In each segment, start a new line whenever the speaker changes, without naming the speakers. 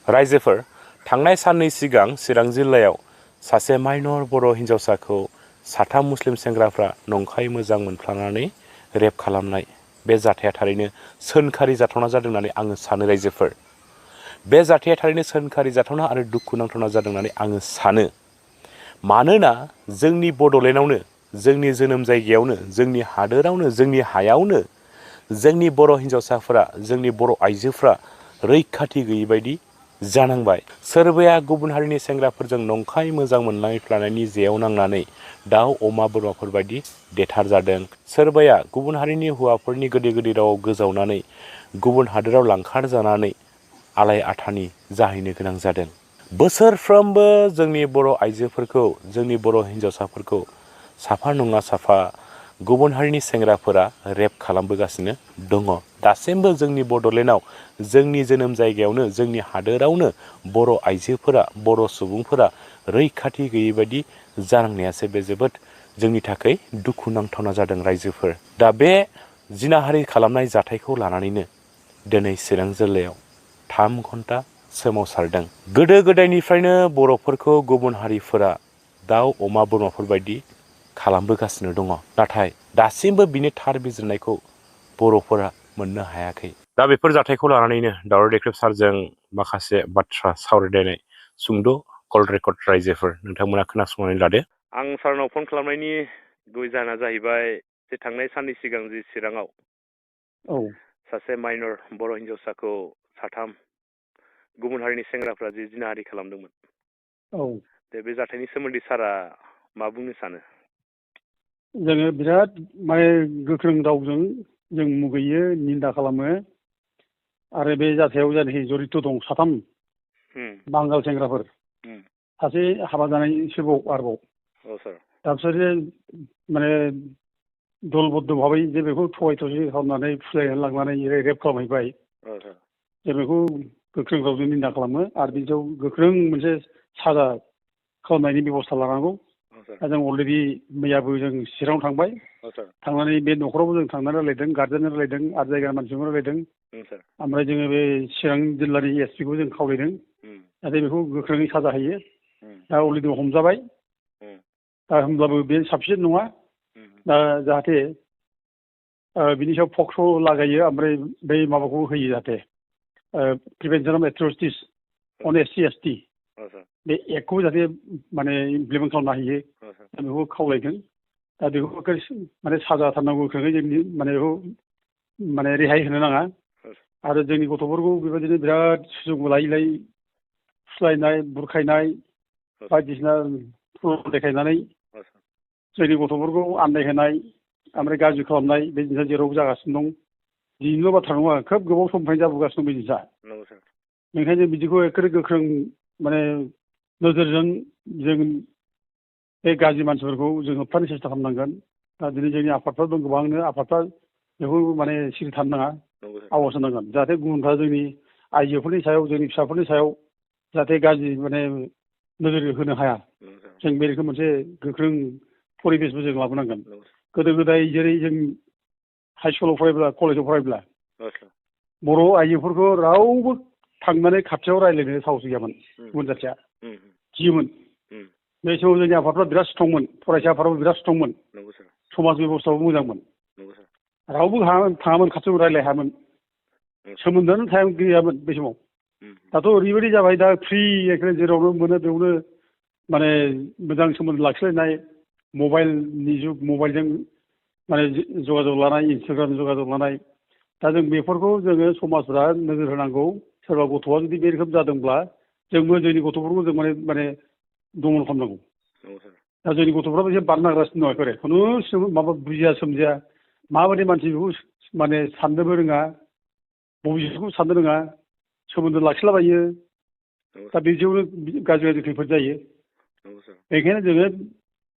रायजोफोर थांनाय साननै सिगां चिरां जिल्लायाव सासे माइनर बर' हिन्जावसाखौ साथाम मुस्लिम सेंग्राफ्रा नंखाय मोजां मोनफ्लांनानै रेप खालामनाय बे जाथाया थारैनो सोनखारि जाथावना जादों होननानै आङो सानो रायजोफोर। बे जाथाया थारैनो सोनखारि जाथावना आरो दुखु नांथावना जादों होननानै आङो सानो। मानोना जोंनि बड'लेण्डआवनो, जोंनि जोनोम जायगायावनो, जोंनि हादोरावनो, जोंनि हायावनो जोंनि बर' हिन्जावसाफोरा, जोंनि बर' आइजोफ्रा रैखाथि गैयै बायदि जानांबाय। सोरबाया गुबुन हारिनि सेंग्राफोरजों नंखाय मोजां मोनलायफ्लानायनि जेयाव नांनानै दाउ अमा बोरमाफोर बायदि देथार जादों। सोरबाया गुबुन हारिनि हौवाफोरनि गोदै गोदै रावाव गोजावनानै गुबुन हादोराव लांखार जानानै आलाय आथानि जाहैनो गोनां जादों। बोसोरफ्रोमबो जोंनि बर' आइजोफोरखौ, जोंनि बर' हिन्जावसाफोरखौ साफा नङा साफा गुबुन हारिनि सेंग्राफोरा रेप खालामबोगासिनो दङ। दासिमबो जोंनि बड'लेण्डआव, जोंनि जोनोम जायगायावनो, जोंनि हादोरावनो बर' आइजोफोरा, बर' सुबुंफोरा रैखाथि गैयै बायदि जानांनायासो बे जोबोद जोंनि थाखाय दुखु नांथावना जादों रायजोफोर। दा बे जिनाहारि खालामनाय जाथायखौ लानानैनो दिनै चिरां जिल्लायाव 3 घन्टा सोमावसारदों। गोदो गोदायनिफ्रायनो बर'फोरखौ गुबुन हारिफोरा दाउ अमा बोरमाफोर बायदि खालामबोगासिनो दङ। नाथाय दासिमबो बिनि थार बिजिरनायखौ बर'फोरा मोननो हायाखै। दा बेफोर जाथायखौ लानानैनो दावराव देख्रेब सारजों माखासे बाथ्रा सावरायलायनाय सुंद' कल रेकर्ड रायजोफोर नोंथांमोना खोनासंनानै लादो। आं सारनाव फन खालामनायनि गुबै जाहोना जाहैबाय जे थांनाय साननै सिगां जि चिराङाव सासे माइनर बर' हिन्जावसाखौ साथाम गुबुन हारिनि सेंग्राफ्रा जि जिनाहारि खालामदोंमोन। बे जाथायनि सोमोन्दै सारा मा बुंनो सानो?
जोङो बिराद माने गोख्रों रावजों जों मुगैयो, निन्दा खालामो। आरो बे जाथायाव जायनाखि जरित दं साथाम बांगाल सेंग्राफोर, सासे हाबा जानायसोबाव आरोबाव। दा बिसोरो माने दलबद्ध भाबै जे बेखौ थगाय थसि खालामनानै फुस्लायनानै लांनानै रेप खालामहैबाय। जों बेखौ गोख्रों रावजों निन्दा खालामो आरो बिनि सायाव गोख्रों मोनसे साजा खालामनायनि बेब'स्था लानांगौ। दा जों अलरेडि मैयाबो जों चिराङाव थांबाय। थांनानै बे न'खरावबो जों थांनानै रायलायदों, गार्जेनजों रायलायदों आरो जायगानि मानसिजों रायलायदों। ओमफ्राय जोङो बे चिरां जिल्लानि एसपि खौ जों खावलायदों जाहाथे बेखौ गोख्रोङै साजा होयो। दा अलरेडि हमजाबाय। दा होमब्लाबो बे साफिसियेन्ट नङा। दा जाहाथे बिनि सायाव पक्स' लागायो ओमफ्राय बै माबाखौ होयो जाहाथे prevention of atrocities on SC ST बे एक्टखौ जाहाथे माने इमप्लिमेन्ट खालामनो हायो। दा बेखौ खावलायदों। दा बेखौ माने साजा होथारनांगौ गोख्रोङै जोंनि माने बेखौ माने रेहाय होनो नाङा। आरो जोंनि गथ'फोरखौ बेबायदिनो बिराद सुजुग लायै लायै फुस्लायनाय, बुरखायनाय बायदिसिना प्र'ग्राम देखायनानै जोंनि गथ'फोरखौ आन्दायहोनाय ओमफ्राय गाज्रि खालामनाय बे जिनिसा जेरावबो जागासिनो दं। दिनैनिल' बाथ्रा नङा, खोब गोबाव समनिफ्रायनो जाबोगासिनो दं बे जिनिसा। बेनिखायनो बिदिखौ एखेबारे गोख्रों माने नोजोरजों जों बे गाज्रि मानसिफोरखौ जों होबथानो सेस्था खालामनांगोन। दा दिनै जोंनि आफादफोर दं गोबांनो, आफादफ्रा बेखौ माने सिरि थानो नाङा, आवाज होनांगोन जाहाथे गुबुनफ्रा जोंनि आइजोफोरनि सायाव, जोंनि फिसाफोरनि सायाव जाहाथे गाज्रि माने नोजोर होनो हाया। जों बे रोखोम मोनसे गोख्रों परिबेसबो जों लाबोनांगोन। गोदो गोदाय जेरै जों हाइ स्कुलाव फरायब्ला, कलेजाव फरायब्ला बर' आइजोफोरखौ रावबो थांनानै खाथियाव रायज्लायनो साहस गैयामोन गुबुन जाथिया, गियोमोन। बे समाव जोंनि आफादफ्रा बिराद स्ट्रंमोन, फरायसा आफादफ्राबो बिराद स्ट्रंमोन, समाज बेब'स्थाबो मोजांमोन। रावबो थाङामोन, खाथियाव रायज्लाय हायामोन, सोमोन्दोआनो गैयामोन बे समाव। दाथ' ओरैबायदि जाबाय, दा फ्रि एखेबारे जेरावनो मोनो बेयावनो माने मोजां सोमोन्दो लाखिलायनाय, मबाइलनि जुग, मबाइलजों माने जगाजग लानाय, इन्सटाग्रामजों जगाजग लानाय। दा जों बेफोरखौ जोङो समाजफ्रा नोजोर होनांगौ। सोरबा गथ'आ जुदि बे रोखोम जादोंब्ला जोंबो जोंनि गथ'फोरखौ जों माने दमन खालामनांगौ। दा जोंनि गथ'फ्राबो एसे बारनो नागिरगासिनो दं एखेबारे खुनु माबा बुजिया सोमजिया, माबायदि मानसि बेखौ माने साननोबो रोङा, बबेखौ साननो रोङा, सोमोन्दो लाखिलाबायो। दा बिदियावनो गाज्रि गाज्रि खैफोद जायो। बेनिखायनो जोङो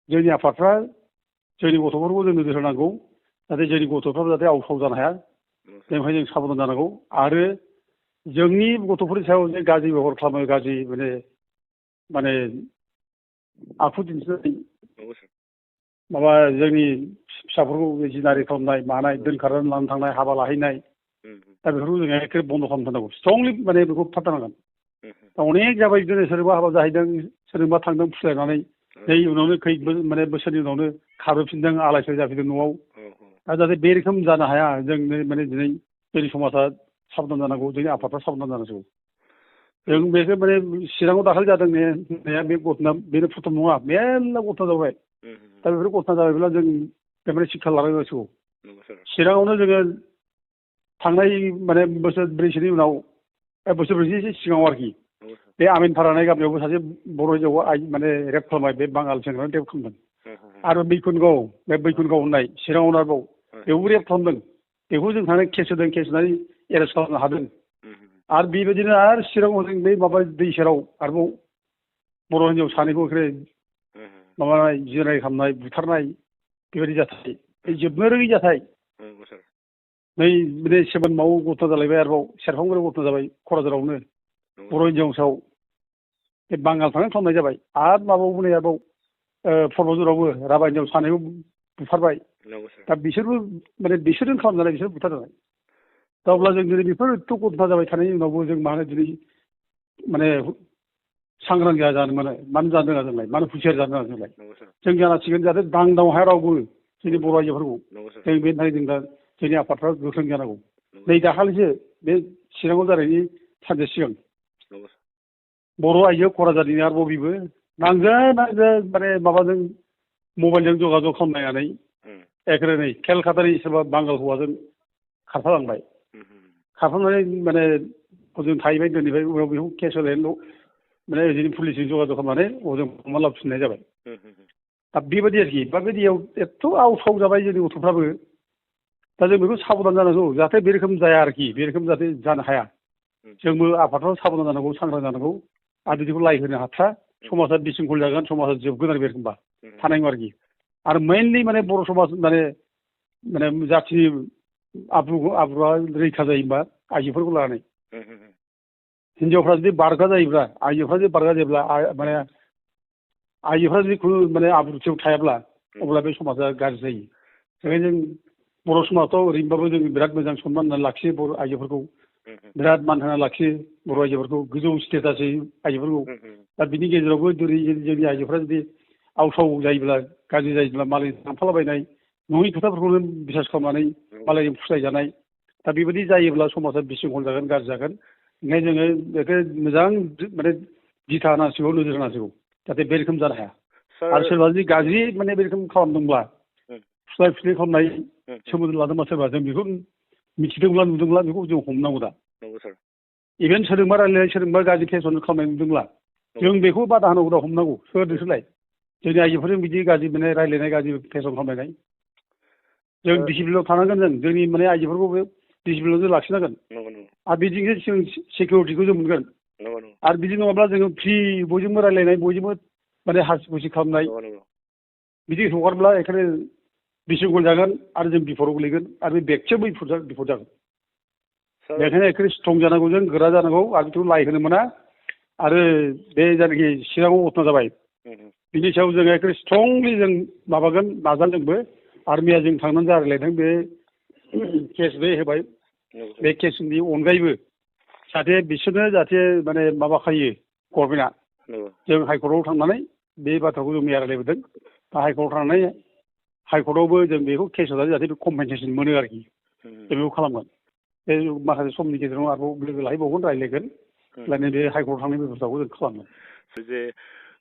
जोंनि आफादफ्रा जोंनि गथ'फोरखौ जों नोजोर होनांगौ जाहाथे जोंनि गथ'फ्राबो जाहाथे आवसाव जानो हाया। बेनिखायनो जों साबधान जानांगौ। आरो जोंनि गथ'फोरनि सायाव जे गाज्रि बेबहार खालामो, गाज्रि माने आखु दिन्थिनाय माबा जोंनि फिसाफोरखौ जिनाहारि खालामनाय मानाय, दोनखारनानै लानानै थांनाय, हाबा लाहैनाय, दा बेफोरखौ जोङो एखेबारे बन्द' खालामथारनांगौ। स्ट्रंलि माने बेखौ होबथाथारनांगोन। अनेक जाबाय बिदिनो सोरबा हाबा जाहैदों सोरबा थांदों फुस्लायनानै नै उनावनो माने बोसोरनि उनावनो खारबोफिनदों आलाय-सिलाय जाफिनदों न'आव दा जाहाथे बे रोखोम जानो हाया जों माने दिनै जोंनि समाजा साबधान जानांगौ जोंनि आफादफ्रा साबधान जानांगौ जों बेखौ माने चिराङाव दाखालि जादों होननाया बे घटना बेनो प्रथम नङा मेरला घटना जाबाय दा बेफोर घटना जाबायब्ला जों बेनिफ्राय शिक्षा लानांगौ चिराङावनो जोङो थांनाय माने बोसोरब्रैसोनि उनाव बोसोरब्रैसो सिगाङाव आरोखि बे आमिनफारा होननाय गामियावबो सासे बर' हिन्जावखौ माने रेप खालामबाय बे बांगाल सेंग्रायानो रेप खालामदों आरो बैकुन्टगाव बे बैकुन्टगाव होननाय चिराङावनो आरोबाव बेयावबो रेप खालामदों बेखौ जों थांनानै केस होदों केस होनानै एरेस्ट खालामनो हादों आरो बेबायदिनो आरो चिराङाव जों बे माबा दै सेराव आरोबाव बर' हिन्जाव सानैखौ माबानाय जिनाय खालामनाय बुथारनाय बेबायदि जाथाय जोबनो रोङै जाथाय नै बे सेभेन माव घटना जालायबाय आरोबाव सेरफांगुरियाव घटना जाबाय क'क्राझारावनो बर' हिन्जावसाव बे बांगालफ्रानो खालामनाय जाबाय आरो माबायावबो नै आरोबाव पर्बतझरावबो राभा हिन्जाव सानैखौ बुथारबाय दा बिसोरबो माने बिसोरजों खालामजानाय बिसोर बुथारजानाय दा अब्ला जों दिनै बेफोरथ' घटना जाबाय थानायनि उनावबो जों मानो दिनै माने सांग्रां जानो मानो जानो रोङा जोंलाय मानो हुसियार जानो रोङा जोंलाय जों जानांसिगोन जाहाथे दांदाव हाया रावबो जोंनि बर' आइजोफोरखौ जों बेनि थाखाय जों दा जोंनि आफादफ्रा गोख्रों जानांगौ नै दाखालिसो बे चिराङाव जानायनि सानसे सिगां बर' आइजो क'क्राझारनि आरोबाव बेबो नांगोन माने माबाजों मबाइलजों जगाजग खालामलायनानै एखेबारे नै केलकातानि सोरबा बांगाल हौवाजों खारफालांबाय खारफानानै माने हजों थाहैबाय दोनहैबाय उनाव बेखौ केस होलायनो माने ओरैनो पुलिसजों जगाजग खालामनानै हजों हमना लाबोफिननाय जाबाय दा बेबायदि आरोखि बेबायदियाव एथ' आवसाव जाबाय जोंनि गथ'फ्राबो दा जों बेखौ साबधान जानांगौ जाहाथे बे रोखोम जाया आरोखि बे रोखोम जाहाथे जानो हाया जोंबो आफादफ्रा साबधान जानांगौ सांग्रां जानांगौ आरो बिदिखौ लाय होनो हाथ्रा समाजा बिसिंखल जागोन समाजा जोबगोन आरो बे रोखोमबा थानाय नङा आरो मेइनलि माने बर' समाज माने जाथिनि आब्रुआ रैखा जायोबा आइजोफोरखौ लानानै हिन्जावफ्रा जुदि बारगा जायोब्ला आइजोफ्रा जुदि बारगा जायोब्ला माने आइजोफ्रा जुदि खुनु माने आब्रुथियाव थायाब्ला अब्ला बे समाजा गाज्रि जायो बेखायनो जों बर' समाजाव ओरैनोबाबो जों बिराद मोजां सनमान होनानै लाखियो बर' आइजोफोरखौ बिराद मान होनानै लाखियो बर' आइजोफोरखौ गोजौ स्टेटास होयो आइजोफोरखौ दा बिनि गेजेरावबो दिनै जोंनि आइजोफ्रा जुदि आवसाव जायोब्ला गाज्रि जायोब्ला मालाय थांफालाबायनाय नङि खोथाफोरखौनो बिसास खालामनानै मालायजों फुस्लायजानाय दा बेबायदि जायोब्ला समाजा बिसिंखल जागोन गाज्रि जागोन ओंखायनो जोङो बेखौ मोजां माने दिथा होनांसिगौ नोजोर होनांसिगौ जाहाथे बे रोखोम जानो हाया आरो सोरबा जुदि गाज्रि माने बे रोखोम खालामदोंब्ला फुस्लाय फुस्लि खालामनाय सोमोन्दो लादोंबा सोरबा जों बेखौ मिथिदोंब्ला नुदोंब्ला बेखौ जों हमनांगौ दा इभेन सोरजोंबा रायलायनाय सोरजोंबा गाज्रि फेसन खालामनाय नुदोंब्ला जों बेखौ बादा होनांगौ दा हमनांगौ सोर नोंसोरलाय जोंनि आइजोफोरजों बिदि गाज्रि माने रायलायनाय गाज्रि फेसन खालामनाय जों डिसिप्लिनाव थानांगोन जोंनि माने आइजोफोरखौ बे डिसिप्लिनाव जों लाखिनांगोन आरो बिदिजोंसो जों सिकिउरिटिखौ जों मोनगोन आरो बिदि नङाब्ला जोङो फ्रि बयजोंबो रायलायनाय बयजोंबो माने हासि खुसि खालामनाय बिदि हगारब्ला एखायनो बिसिंखल जागोन आरो जों बिफदआव गोलैगोन आरो बे बेक्तियाबो बिफद जागोन बेखायनो एखेबारे स्ट्रं जानांगौ जों गोरा जानांगौ आरो बेखौ लाइ होनो मोना आरो बे जायनाखि चिराङाव घटना जाबाय बिनि सायाव जों एखेबारे स्ट्रंलि जों माबागोन नाजागोन जोंबो आर्मिया जों थांनानै रायलायदों बे केस बे होबाय बे केसनि अनगायैबो जाहाथे बिसोरनो जाहाथे माने माबा खायो गभर्नमेन्टआ जों हाइकर्टआव थांनानै बे बाथ्राखौ जों मैया रायलायबोदों दा हाइकर्टआव थांनानै हाइकर्टआवबो जों बेखौ केस होनानै जाहाथे कम्पेनसेसन मोनो आरोखि जों बेखौ खालामगोन बे माखासे समनि गेजेराव आरोबाव लोगो लाहैबावगोन रायलायगोन रायलायनानै बे हाइकर्टआव थांनाय बेब'स्थाखौ जों खालामगोन
जे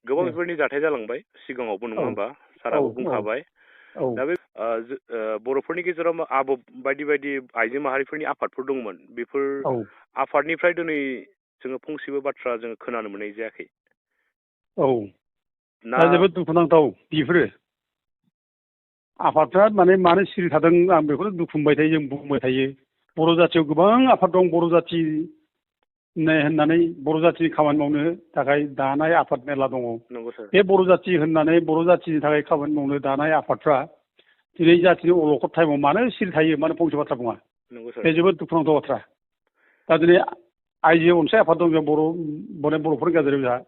गोबां बेफोरनि जाथाय जालांबाय सिगाङावबो नङा होमबा साराबो बुंखाबाय दा बे बर'फोरनि गेजेराव बायदि बायदि आइजो माहारिफोरनि आफादफोर दंमोन बेफोर आफादनिफ्राय दिनै जोङो फंसेबो बाथ्रा जोङो खोनानो मोननाय जायाखै
दा जोबोद दुखुनांथाव बेफोरो आफादफ्रा मानो सिरि थादों आं बेखौनो दुखु मोनबाय थायो जों बुंबाय थायो बर' जाथियाव गोबां आफाद दं बर' जाथि होननानै बर' जाथिनि खामानि मावनो थाखाय दानाय आफाद मेरला दङ बे बर' जाथि होननानै बर' जाथिनि थाखाय खामानि मावनो दानाय आफादफ्रा दिनै जाथिनि अलखद टाइमाव मानो सिरि थायो मानो फंसे बाथ्रा बुङा बे जोबोद दुखुनांथाव बाथ्रा दा दिनै आइजो अनसाय आफाद दं जों बर'फोरनि गेजेराव जोंहा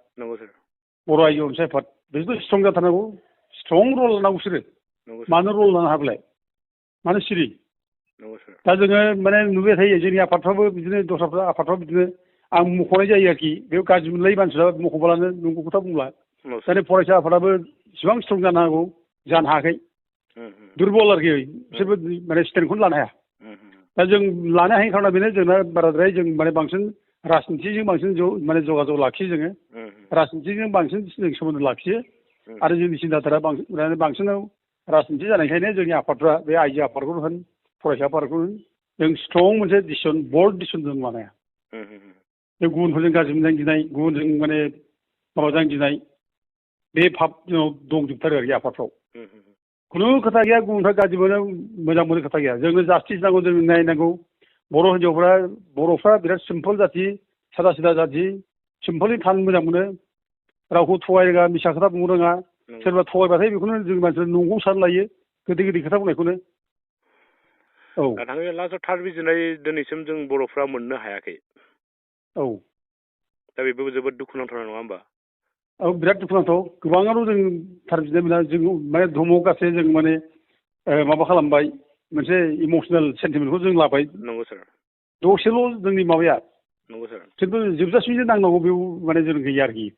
बर' आइजो अनसाय आफाद बिसोरबो स्ट्रं जाथारनांगौ स्ट्रं रल लानांगौ बिसोरो मानो रल लानो हाब्लाय मानो सिरि दा जोङो माने नुबाय थायो जोंनि आफादफ्राबो बिदिनो दस्राफ्रा आफादफ्राबो बिदिनो आं मख'नाय जायो आरोखि बेयाव गाज्रि मोनलायै मानसिफ्रा मख'ब्लानो नंगौ खोथा बुंला दानि फरायसा आफादाबो इसिबां स्ट्रं जानो हागौ जानो हायाखै दुरबल आरोखि बिसोरबो माने स्टेन्डखौनो लानो हाया दा जों लानो हायैनि खारना बेनो जोंना बाराद्राय जों माने बांसिन राजनितिजों बांसिन माने जगाजग लाखियो जोङो राजनितिजों बांसिन जों सोमोन्दो लाखियो आरो जोंनि सिन्थाधारा बांसिन राजनिति जानायखायनो जोंनि आफादफ्रा बे आइजो आफादखौनो होन फरायसा आफादखौनो होन जों स्ट्रं मोनसे डिसिसन बल्ड डिसिसन जों लानो हाया बे गुबुनफोरजों गाज्रि मोनजानो गिनाय गुबुनजों माने माबाजों गिनाय बे भाब जोंनाव दंजोबथारो आरोखि आफादफ्राव खुनु खोथा गैया गुबुनफ्रा गाज्रि मोनो मोजां मोनो खोथा गैया जोंनो जास्टिस नांगौ जोंनो न्याय नांगौ बर' हिन्जावफ्रा बर'फ्रा बिराद सिम्पोल जाथि सादा सिदा जाथि सिम्पोलि थानो मोजां मोनो रावखौ थगाय रोङा मिसा खोथा बुंनो रोङा सोरबा थगायबाथाय बेखौनो जों मानसिफ्रा नंगौ सानना लायो गोदै गोदै खोथा बुंनायखौनो औ
थाङै लास्टआव थार बिजिरनाय दिनैसिम जों बर'फ्रा मोननो हायाखै
औ
दा बेबो जोबोद दुखुनांथाव नङा होमबा
औ बिराद दुखुनांथाव गोबाङानो जों थार बिजिरनाय मोना जों माने धर्मआव गासै जों माने माबा खालामबाय मोनसे इमसनेल सेन्टिमेन्टखौ जों लाबाय
नंगौ सार
दसेल' जोंनि माबाया
नंगौ सार
खिन्थु जोबजासिम जे नांनांगौ बेयाव माने जों गैया आरोखि